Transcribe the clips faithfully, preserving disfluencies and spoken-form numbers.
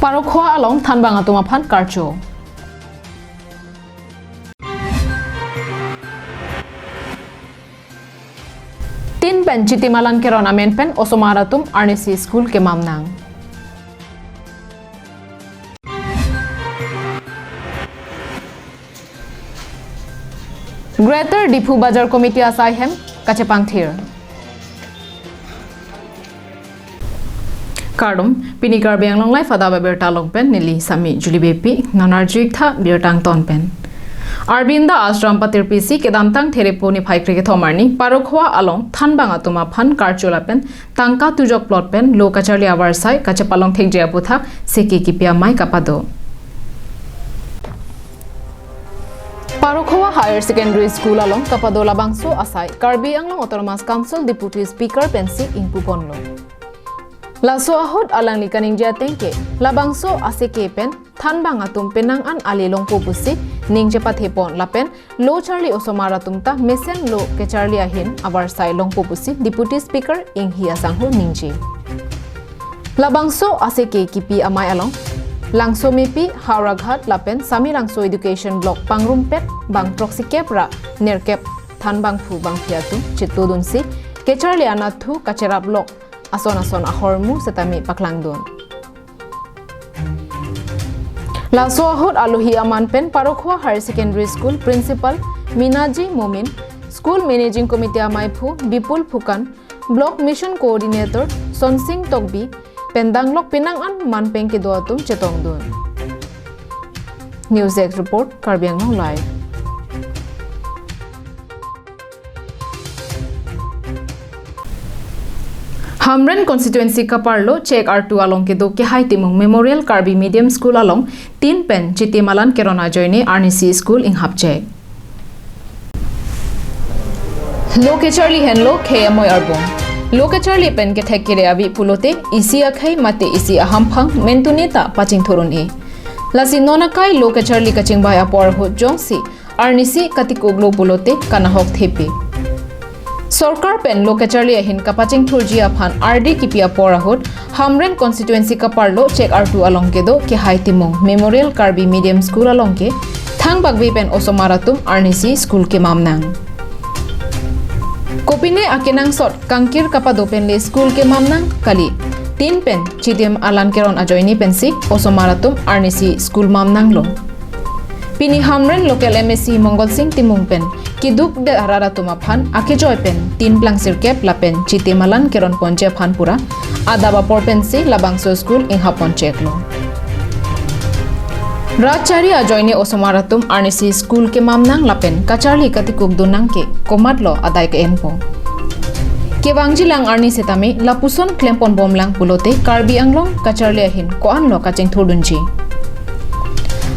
Parokhowa along thanbang atum aphan karcho. Tin pen Chitimalan Keron amen pen osomar atum arnisi school kemam nang. Greater Diphu Bazar Committee asai hem kachepangthir. Kardom, pini Karbi Anglong Live adap abirta along pen neli Sami Julie Beypi, non arju-ik tha birta angton pen. Arvinda Ashram patirpisi kedamtang Therepo niphai kre kethom arni Parokhowa along thanbang atum aphan karcho lapen tangka tujok plot pen lo kacharli avarsai kachepalong thekji aputhak seke kipi amei kapado. Parokhowa Higher Secondary School along kapado labangso asai Karbi Anglong Autonomous Council Deputy Speaker pensi ingpuponlo. Laso ahut alangli kaningje ateng ke labangso aseke pen thanbang atum penang an ale longpo pusi ningje pathepon lapen lo charli osomar atum ta mesen lo kecharli ahin avarsai longpo pusi Deputy Speaker Enghi asangho ningje. Labangso aseke kipi amei along Langsomepi, Howraghat lapen Samelangso Education Block pangrumpet bang throksi kep ra nerkep thanbangphu bangphi atum chetodunsi kecharli anatthu kacheraplok ason ason ahormu setame paklangdun. Laso ahut alohi aman pen Parokhowa Higher Secondary School Principal Minaji Momin, School Managing Committee ameiphu Bipul Phukan, Block Mission Coordinator Sonsing Tokbi pen danglok penang an manpeng kedo atum chetongdun. News Desk Report, Karbi Anglong Live. Hamren Constituency kaparlo Chek Artu along kedo Kehai Timung Memorial Karbi Medium School along tin pen Chitimalan Keron ajoine arnisi school inghapchek. Lo kecharli henlo khei amoi arbong. Lo kacharli pen kethek kere avi pulote isi akhei mate isi ahamphang mentune ta pachingthur un-e. Lasi non akai lo kacharli kachingbai apor ahut jongsi arnisi katikuklo pulote kanahok thepi. Sorkar pen lo kacharli ahin kapachingthurji aphan ardi kipi apor ahut Hamren Constituency kaparlo Chek Artu along kedo Kehai Timung Memorial Karbi Medium School along ke thangbakve pen osomar atum arnisi school kemam nang. Kopine akenangsot kangkir kapado penle school kemam nang kali. Tin pen Chitimalan Keron ajoine pensi osomar atum arnisi school mam nanglo. Pini Hamren local M A C Mongol Sing Timung pen keduk de arat atum aphan akejoi pen tin plangsirkep lapen Chitimalan Keron ponji aphan pura adap apor pensi labangso school inghaponcheklo. Rat chari ajoine osomar atum arnisi school kemam nang lapen kacharli katikukdun nang ke komatlo adai ke-enpo. Kevangjilang arni setame lapuson klemponbomlang pulote Karbi Anglong kacharli ahin ko-anlo kachingthurdunji.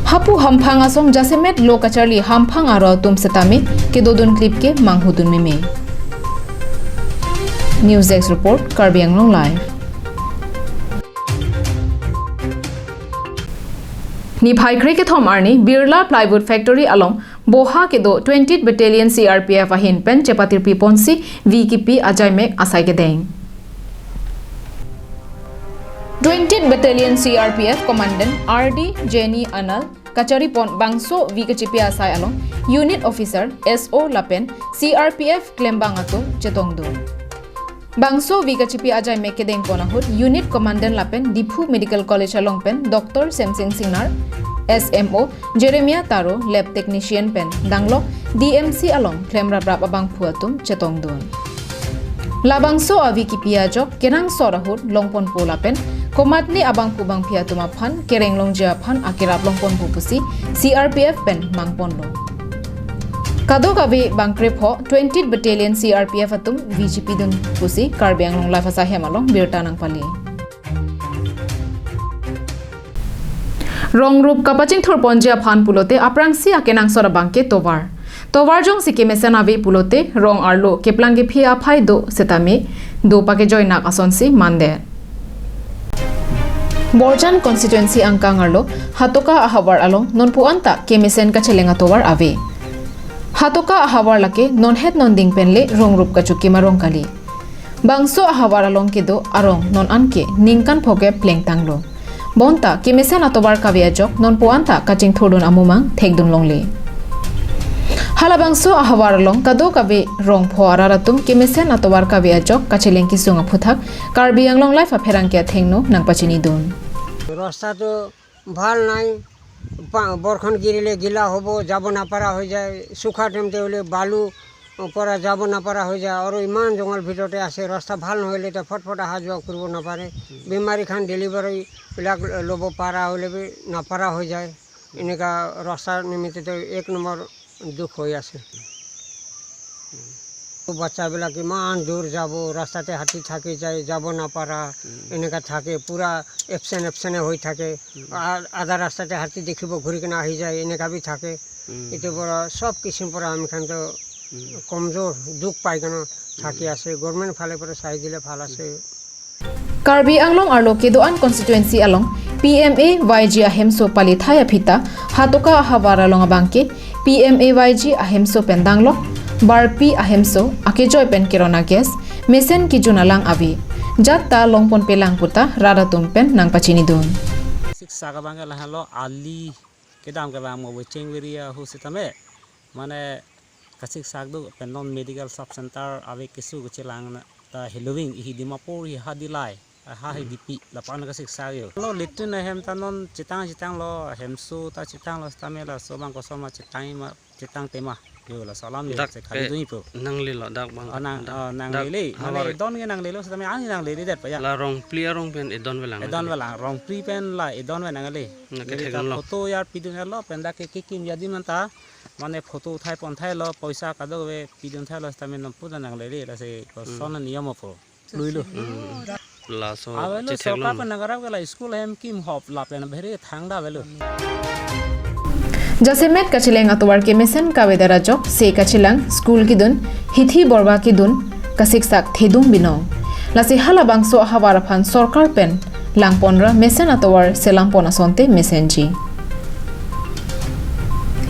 Hapu hamphang asong jasemet lo kacharli hamphang aro atum setame kedodun klip ke manghudun meme. News Desk Report, Karbi Anglong Live. Niphai kre kethom arni Birla Plywood Factory along Boha kedo twentieth Battalion C R P F ahin pen chepatirpiponsi vi kipi ajaimek asai kedeng. Twentieth Battalion C R P F Commandant R D Jenny Anal kacharipon bangso vi kachipi asai along Unit Officer, S O lapen C R P F klembang atum chetongdun. Bangso vi kachipi ajaimek kedengpon ahut Unit Commandant lapen Diphu Medical College along pen Doctor Semsing Singnar, S M O Jeremiah Taro, Lab Technician pen danglok D M C along klemraprap abangphu atum chetongdun. Labangso avi kipi ajok kenangsot ahut longponpo lapen komatne abangphu bangphi atum aphan kereng longji aphan akerap longponpo pusi C R P F pen mangponlo. Kadokave bangkrepho twentieth Battalion C R P F atum vi chipidun pusi Karbi Anglong Live asai hem along birta nangpali. Rong rup kapachingthurponji aphan pulote aphrangsi akenangsot abang ke tovar. Tovar jongsi kemesen ave pulote rong arlo keplang kephi aphai do setame do pakejoinak asonsi mandet. Borjan constituency angkang arlo Hatoka ahavar along nonpu anta kemesen kacheleng atovar ave. Hatoka ahavar lake nonhet nonding penle rong rup kachukim arong kali. Bangso ahavar along kedo arong non anke ningkan phokep plengtanglo. Bonta kemesen atovar kave ajok nonpu anta kachingthurdun amumang thekdun longle. Halabangso ahavar along kadokave rongpho arat atum kemesen atovar kave ajok kacheleng kesung aphuthak Karbi Anglong Live apherangke athengno nangpachinidun. রাস্তা তো ভাল নাই। পা- বরখন গিরিলে গিলা হব, যাব না পারা হয়ে যায়। শুখা টাইমতে হলে বালু পরা, যাব না পারা হয়ে যায়। আৰু ইমান জংঘল ভিতৰতে আছে, ৰাস্তা ভাল নহ'লে এতিয়া ফটফট অহা যোৱা কৰিব নাপাৰে। বেমাৰী খান ডেলিভাৰী বিলাক ল'ব পাৰা হ'লে বি নাপাৰা হৈ যায়। এনেকা ৰাস্তাৰ নিমিত্তে এক নম্বৰ দুখ হৈ আছে। বাচ্চাবিলাক ইমান দূৰ যাব, ৰাস্তাতে হাতী থাকি যায়, যাব নাপাৰা, এনেকা থাকে, পুৰা এবচেণ্ট এবচেণ্ট হৈ থাকে। আ- আধা ৰাস্তাতে হাতী দেখিব, ঘূৰি কিনে আহি যায়, এনেকা বি থাকে। এইটো পৰা চব কিচিম পৰা আমি খানতো কমজোৰ দুখ পাই কিনে থাকি আছে। গভৰ্ণমেণ্ট ফালে পৰা চাই দিলে ভাল আছে। Karbi Anglong arlo kedo-an constituency along P M A Y G ahemso palithai aphita Hatoka ahavar along abangke P M A Y G ahemso pen danglok, Barpi ahemso, akejoi pen kirona gas, mesen kijun alang ave. Jat ta longponpelang puta rat atum pen nangpachinidun. Siksak abangke lahelo ali kedam kevang mo wecheng veri ahu sitame. Mane kasiksak do pen non medical sub center ave kesu kechelang ta heloving ihi Dimapur hi ha Dillai, ha hi Dipi lapan kasiksak yo. Lo latrine ahem ta non chetang chetanglo, hemso ta chetanglo sitame laso abang koson ma chetang ma chetang tema yo, laso alam yo. Dak se khali pe dun ipo. Nanglelo dak bang. Oh, nang, dak, oh, dak nanglele. Mane havar edon ke nanglelo sitame ani nanglele det pa ya. La Rongpli arong pen edon velang. Edon velang. Rongpli pen la edon ve nangle. Na ke lele ta thekdunlo. Photo yar pidun lo pen dak ke kekim ya di manta. Mane photo uthai pon thailo, poisa kadokave pidun thailo sitame nonpu ta nanglele, lasi koson niyom apo. Luilo. Laso avelo, chethek sorkar lo pen nang karap ke la school hem kim hop lapen bhere thangda avelo. Jasemet kacheleng atovar kemesen kavedet ajok se kachelang school kedun, hithi borba kedun, kasiksak thedung binong. Lasi halabangso ahavar aphan sorkar pen langponra mesen atovar selangpon asonte mesenji.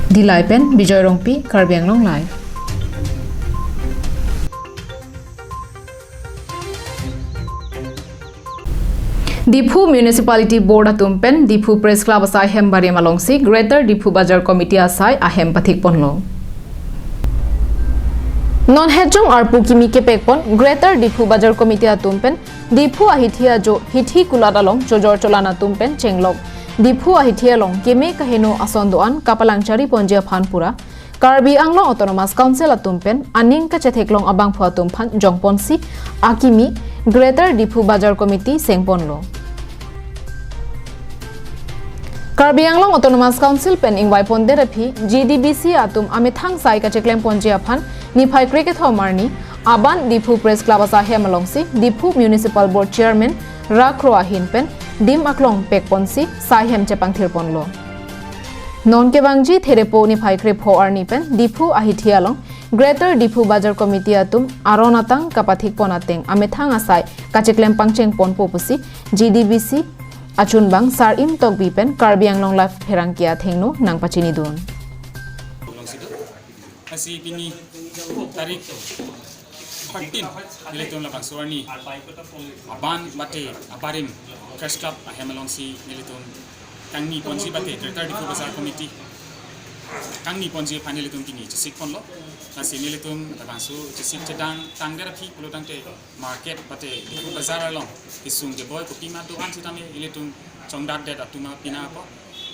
Dillai pen Bijoy Rongpi, Karbi Anglong Live. Diphu Municipality Board atum pen Diphu Press Club asai hem barim alongsi Greater Diphu Bazar Committee asai ahem pathikponlo. Non hejong arpu kimi kepekpon Greater Diphu Bazar Committee atum pen Diphu ahithi ajo hithi kulat along chojor cholan atum pen chenglok Diphu ahithi along keme kaheno ason do-an kapalangchari ponji aphan pura Karbi Anglong Autonomous Council atum pen aning kachetheklong abangphu atum aphan jongponsi akimi Greater Diphu Bazar Committee sengponlo. Karbi Anglong Autonomous Council pen ingvaipondet aphi G D B C atum amethang sai kacheklemponji aphan niphai krekethom arni aban Diphu Press Club asai hem alongsi Diphu Municipal Board Chairman Ra Kro ahin pen dim aklong pekponsi sai hem chepangthirponlo. Non kevangji Therepo niphai krepho arni pen Diphu ahithi along Greater Diphu Bazar Committee atum aron atang kapathikpon ateng amethang asai kacheklem pangchengponpo pusi G D B C achunbang Sar-im Tokbi pen Karbi Anglong Live pherangke athengno nangpachinidun. Lasi pini tarik thirteen nelitum labangso arni aban mate abarim Press Club ahem alongsi nelitum kangni ponji mate Greater Diphu Bazar Committee kangni ponji aphan nelitum pini chesikponlo. Lasi nelitum labangso chesik chedang tangder aphi pulotangte market mate Diphu Bazar along kesung keboi kopi ma do-an sitame nelitum chongdatdet atum apina apot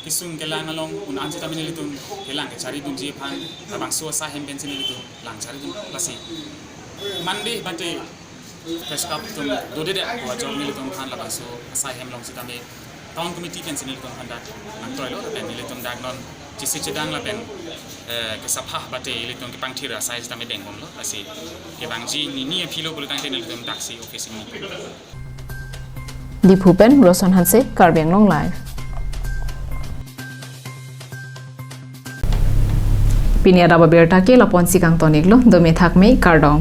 kesung kelang along un-an sitame nelitum kelang kecharidunji aphan labangso asai hem pensi nelitum langcharidun lasi. Monday mate Press Club atum dodedet ako ajok nelitum aphan labangso asai hem along sitame Town Committee pensi nelitum aphan dak nangtoilo lapen nelitum dak non chesik chedang lapen eh, kesapha mate nelitum kepangthir asai sitame dengponlo lasi kevangji nini aphilo pulotangte nelitum daksi office ni. Diphu pen Roson Hanse, Karbi Anglong Live. Pini adap abirta ke lapu-ansi kangton-iklo, dome thakme, kardom.